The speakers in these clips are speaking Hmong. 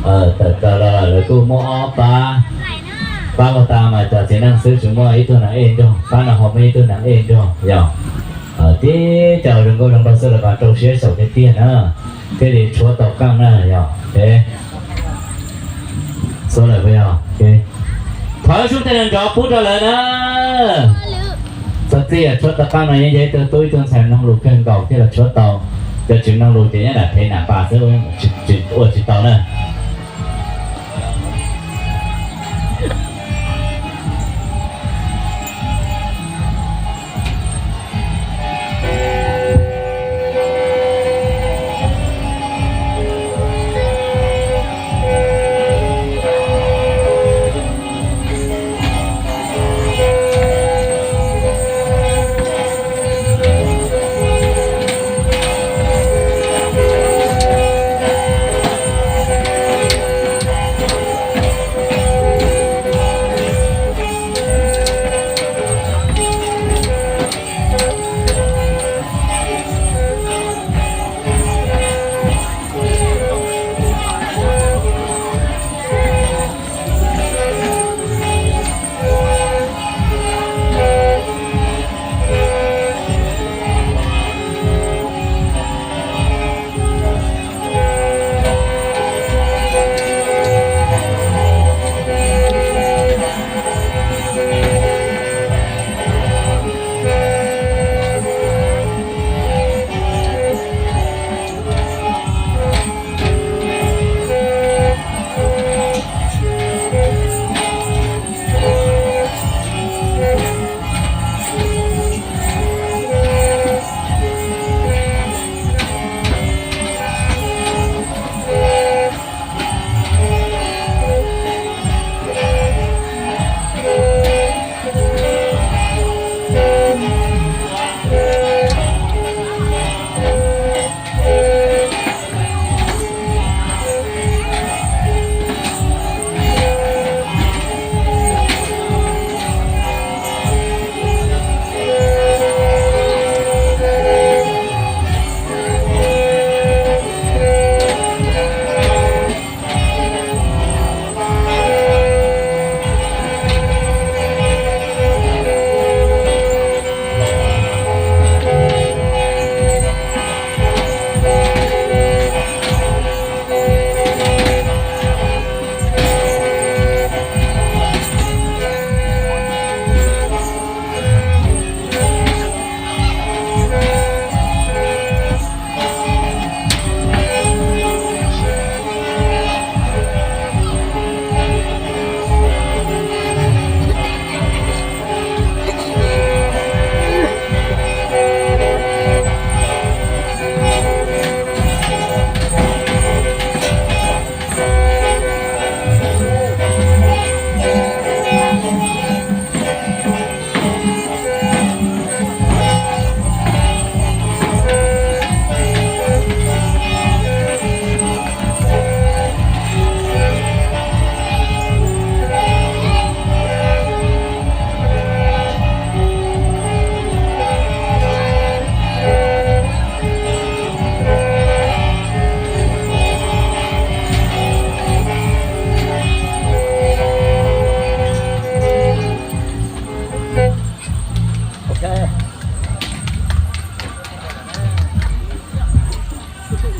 Tawm plaws los lawv kuj muab ob pab, pab ua tas mas cov txiv neej xwb tsis muaj ib tug neeg ej nrog, pab no ho muaj ib tug neeg ej nrog yog. Tib co zoo nkauj zoo nraug xwb los mas rau siab xyaum tiag tiag na, thiaj li tshuab tau qeej na yog. Xub lawm puas yog? Thov ib sub tej nrov pub rau lawv na. Txog txij tshuab tau qeej no yeej yog ib tug tub ib tug ntxhais mloog lus kawg nkaus thiaj los tshuab tau. Cov tsis mloog lus ces nyob nram phev nram pas xwb, ua tsis tau na.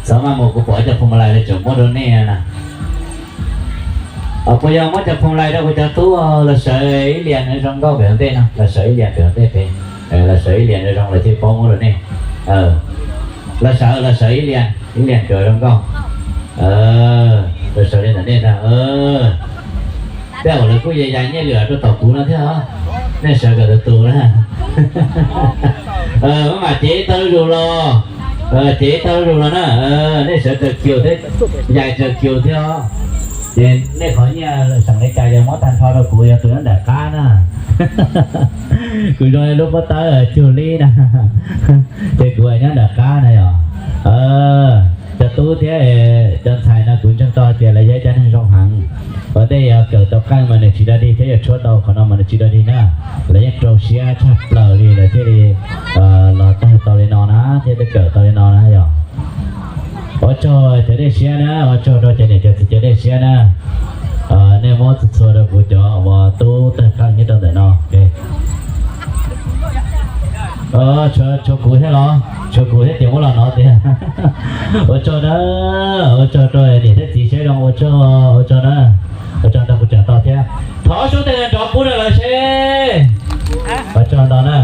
Txhob maj mus, kuv pom cov phooj ywg lawv tseem muab rau nej na. Puas yog muab cov phooj ywg rau kuv cov tub, los sawv ib liam zoo nkauj pem hauv ntej no, los sawv ib liam pem hauv ntej pem, los sawv ib liam zoo zoo lawv thiaj paub muab rau nej. Los sawv, los sawv ib liam, ib liam kom zoo nkauj. Los sawv li ntawm nej ntag. Tej zaum lawv kuj ya ya nyiaj lwm rau tom kuv no thiab os. Nej sawv kom tus tus na. Maj mam cev tau zuj zus los, cev tau zuj zus los na. Nej sawv raws kiag thiab, yais raws kiag thiab os. Ces nej qhov nyiaj seem li cas yog muab tag nrho rau kuv, yog tus nyob nram qab na. Kuv zoo li lub pob tawb cug lib na, ces kuv nyob nram qab na yog. Cov tub thiab cov ntxhais no kuv ntseeg tau hais tias lawv yog ib cov neeg zoo heev. Ua ntej yog kawm tau qeej mas nws tsis dog dig thiab, yog tshuab tau qhov no mas nws tsis dog dig na. Lawv yeej rau siab tshaj plaws li lawv thiaj li los tag tau li no na, thiaj li kawm tau li no na yog. Ua tsaug cov dej siab na, ua tsaug rau cov niam cov txiv cov dej siab na. Nej muab txhua txhua rau kuv cov uas tub tawg qeej nyob rau ntawm no. Tshuav kuv thiab los? Tshuav kuv thiab ces muab los no tiag. Ua tsaug na, ua tsaug rau niam thiab txiv siab zoo, ua tsaug, ua tsaug na. Ua tsaug ntau, kuv tseem tau thiab. Thov ob suab tes nrov pub rau lawv seb. Ua tsaug ntau na.